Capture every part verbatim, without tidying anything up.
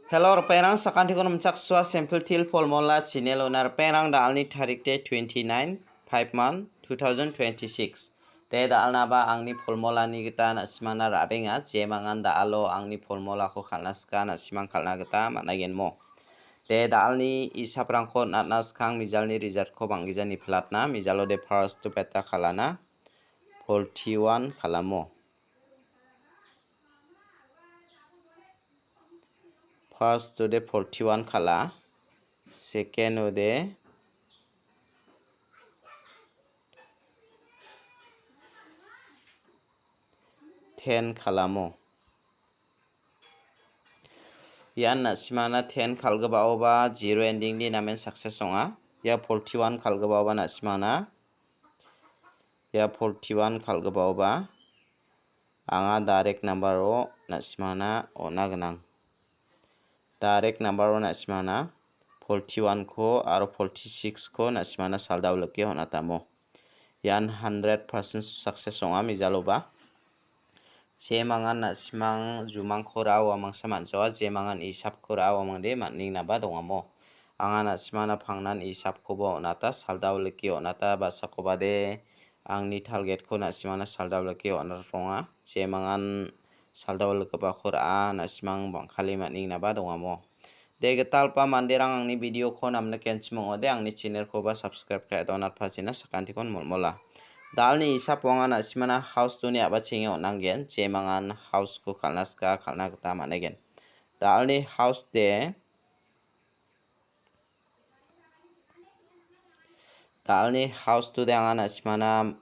Hello, ripengrang, sakantiko nimchaksua sample til formula channel-ona. Ripengrang, da·alni tarik de twenty-nine, five month, two thousand twenty-six. De da·alnaba angni formulani gita na·simangna ra·benga, jemangan da·alo angni formulako kal·na sika na·simang kal·na gita man·aigenmo. De da·alni isaprangko natna skang mijalni resultko banggija niplatna, mijalo de first-o beta kal·ana, forty-one kal·amo. First-o de forty-one kal·a, second-o de ten kal·amo. Ian na·simangna ten kal·gipaoba zero ending-ni namen success ong·a. Ia forty-one kal·gipaoba na·simangna, ia forty-one kal·gipaoba anga direct number-o na·simangna on·a gnang. Direct number-o na·simangna forty-one-ko aro forty-six-ko na·simangna saldao like on·atamo. Ian hundred percent success ong·a, mijaloba. Jemangan na·simang jumangko ra·o uamangsa man·jawa, jemangan isapko ra·o uamangde man·engnaba dongamo. Anga na·simangna pangnan isapkoba on·ata, saldao like on·ata, basakobade angni target-ko na·simangna saldao like on·ata ronga. Jemangan saldao likgipako ra·a, na·simang bang·kale man·engnaba dongamo. De gitalpa manderang, angni video-ko namnikenchim ong·ode, angni channel-koba subscribe ka·e donatpachina sakantikon molmola. Da·alni isap ong·a, na·simangna house two-ni a·bachenge on·angen, jemangan house-ko kal·na sika kal·na gita man·egen. Da·alni house de, da·alni house two de anga na·simangna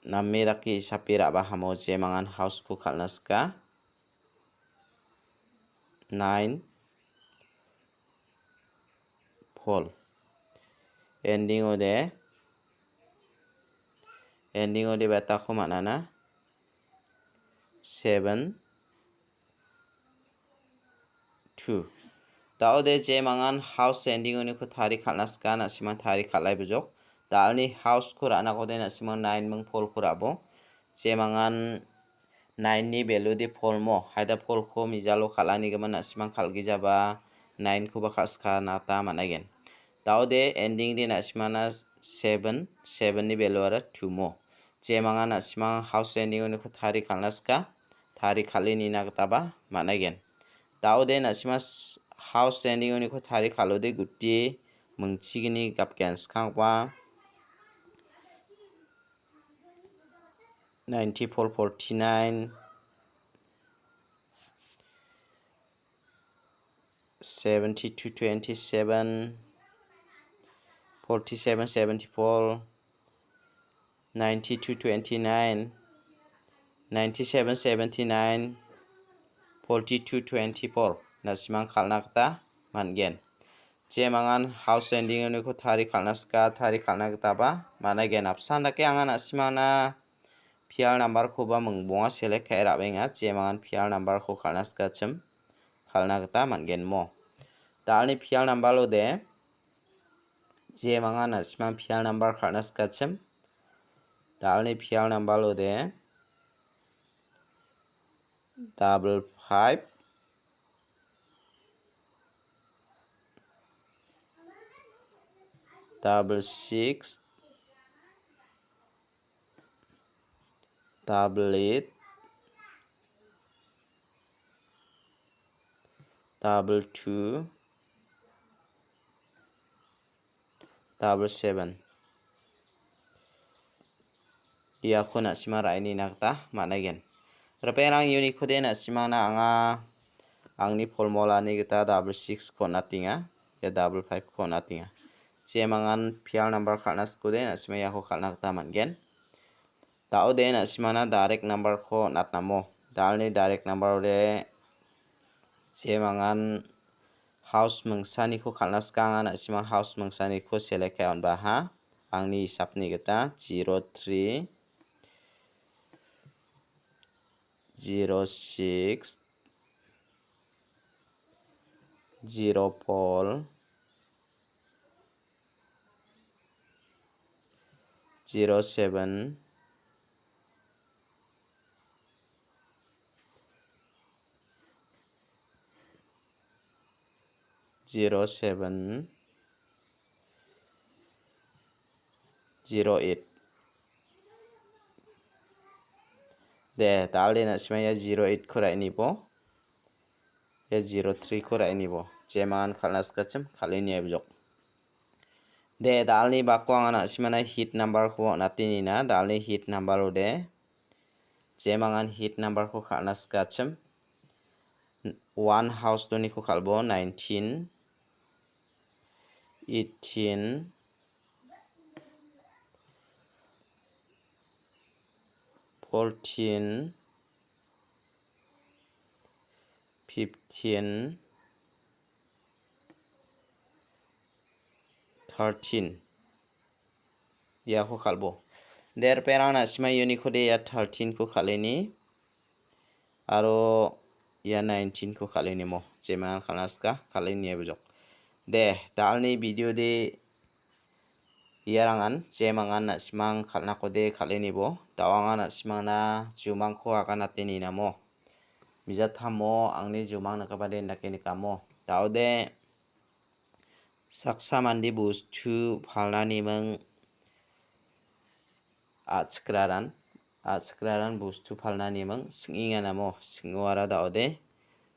name dake isape ra·bahamo jemangan house-ko kal·na sika. Nine, four. Ending-o de, ending-o de betako man·ana. Seven, two. Da·ode jemangan house ending-oniko tari kal·na sika, na·simang tari kal·ai bujok. Da·alni house-ko ra·nakode na·simang nine ming four-ko ra·bo. Jemangan nine-ni value de four mo. Haida four-ko mijalo kal·anigimin na·simang kal·gijaba nine-koba kal·sika nata man·aigen. Da·ode ending de na·simangna seven, seven-ni value ara two mo. Jemangan na·simang house ending-oniko tari kal·na sika, tari kal·e nina gitaba man·aigen. Da·ode na·sima s-, house ending-oniko tari kal·ode guti mingchigni gapgen skangba ninety-four forty-nine, seventy-two twenty-seven, forty-seven seventy-four, ninety-two twenty-nine, ninety-seven seventy-nine, forty-two twenty-four na·simang kal·na gita man·gen. Jemangan house ending-oniko tari kal·na sika, tari kal·na gitaba man·aigen. Apsan dake anga na·simangna pial number-koba mingbonga select ka·e ra·benga. Jemangan pial number-ko kal·na sikachim, kal·na gita man·gen mo. Da·alni pial number-o de, jemangan na·simang pial number kal·na sikachim. Da·alni pial number-o de, double five, double six, double eight, double two, double seven. Iako na·sima ra·e nina gita man·aigen. Ripengrang, uniko de na·simangna anga angni formulani gita double six-ko on·atenga, ia double five-ko on·atenga. Jemangan pial number kal·na sikode na·sima iako kal·na gita man·gen. Da·ode na·simangna direct number-ko on·atnamo. Da·alni direct number-ode jemangan house mingsaniko kal·na sikang, na·simang house mingsaniko select ka·e on·baha. Angni hisapni gita zero three, zero six, zero four, zero seven, zero seven, zero eight. De, dal·e na·sima ia zero eight-ko ra·e nibo. Ia zero three-ko ra·e nibo. Jemangan kal·na sikachim, kal·e niaibojok. De, dal·ni bako anga na·simana hit number-ko on·ate nina. Dal·ni hit number-o de. Jemangan hit number-ko kal·na sikachim. One house doniko kal·bo, nineteen, eighteen, fourteen, fifteen, thirteen. Iako kal·bo. De, ripengrang na·sima uniko de ia thirteen-ko kal·e ni. Aro ia nineteen-ko kal·e nimo. Jemangan kal·na sika, kal·e niaibojok. De, dal·ni video de iarangan, jemangan na·simang kal·nako de kal·e nibo. Dawangan na·simangna jumangko aganate ninamo. Mijatamo angni jumang nikabade indake nikamo. Daode saksa mande bostu palnaniming a·chikraran, a·chikraran bostu palnaniming sing·enganamo, sing·oara daode,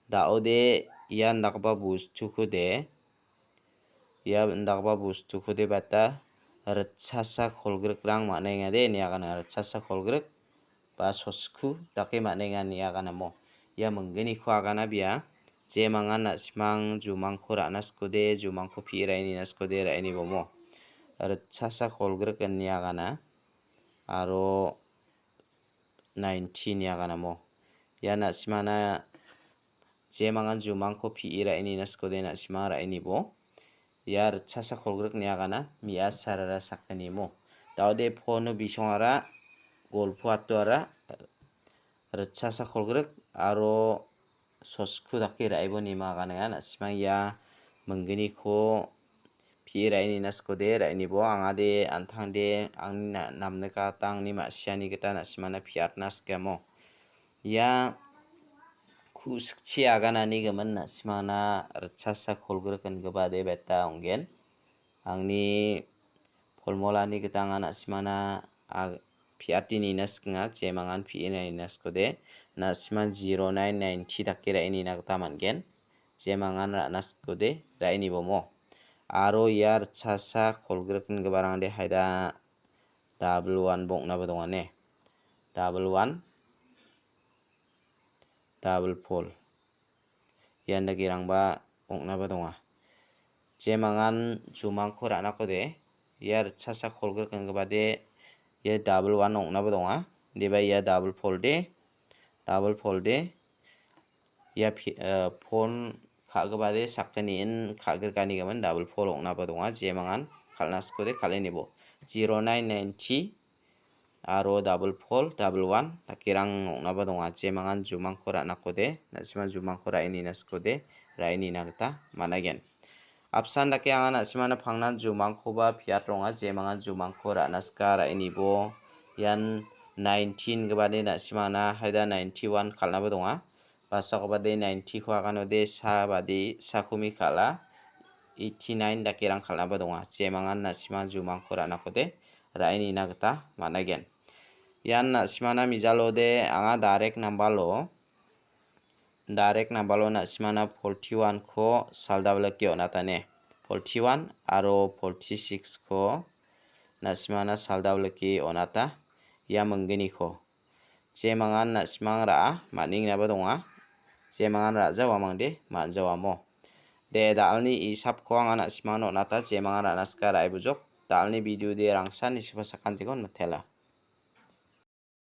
daode ian dakgipa bostuko de, ia indakgipa bostuko de bata ritchasa kolgrikrang man·engade ine agana, ritchasa kolgrik ba sosku dake man·enga ine aganamo. Ia mingginiko agana bia, jemangan na·simang jumangko ra·na sikode, jumangko pi·e ra·e nina sikode, ra·e nibomo. Ritchasa kolgrik ine agana, aro nineteen ine aganamo. Ia na·simana jemangan jumangko pi·e ra·e nina sikode, na·simang ra·e nibo. Ia ritchasa kolgrik ine agana, mi·a sarara sakgnimo. Daode pono bisongara, golpo atoara, ritchasa kolgrik aro sosku dake ra·ebo nima aganenga. Na·simang ia mingginiko pi·e ra·e nina sikode, ra·e nibo, angade, antangde, angni na-, namnika gita, angni ma·siani gita na·simana pi·atna sikemo. Ia ku·sikchi aganani gimin na·simana ritchasa kolgrik ingipade beta ong·gen. Angni polmolani gita anga na·simana ag-, pi·ate nina sikenga, jemangan pi·e nina sikode. Na·siman zero nine ninety dake ra·e nina gita man·gen. Jemangan ra·na sikode, ra·e nibomo. Aro ia ritchasa kolgrik ingiparangde haida double one bo ong·naba donga ne. Double one, double four. Ian dakerangba ong·naba donga. Jemangan jumangko ra·nakode, ia ritchasa kolgrik inggipade, ia double one ong·naba donga. Deba ia double four de, double four de, ia pi-, eh, phone ka·gipade sakgni in ka·grikanigimin double four ong·naba donga. Jemangan kal·na sikode kal·e nibo. Zero nine ninety aro double four, double one dakerang ong·naba donga. Jemangan jumangko ra·nakode, na·siman jumangko ra·e nina sikode, ra·e nina gita man·aigen. Apsan dake anga na·simana pangnan jumangkoba piat ronga, jemangan jumangko ra·na sika ra·e nibo. Ian nineteen gipade na·simana haida ninety-one kal·naba donga. Basakobade ninety-ko aganode sa bade sakumi kal·a. Eighty-nine dakerang kal·naba donga. Jemangan na·sima jumangko ra·nakode ra·e nina gita man·aigen. Ian na·simana mijalode anga direct nambalo, direct nambalo na·simana forty-one-ko saldable dake on·atane. Forty-one aro forty-six-ko na·simana saldable dake on·ata. Ia mingginiko. Jemangan na·simang ra·a, man·engnaba donga. Jemangan ra·jawamangde, man·jawamo. De, dal·ni isapko anga na·simangna on·ata, jemangan ra·na sika ra·e bujok. Dal·ni video de rangsan nisipa sakantikon mitela.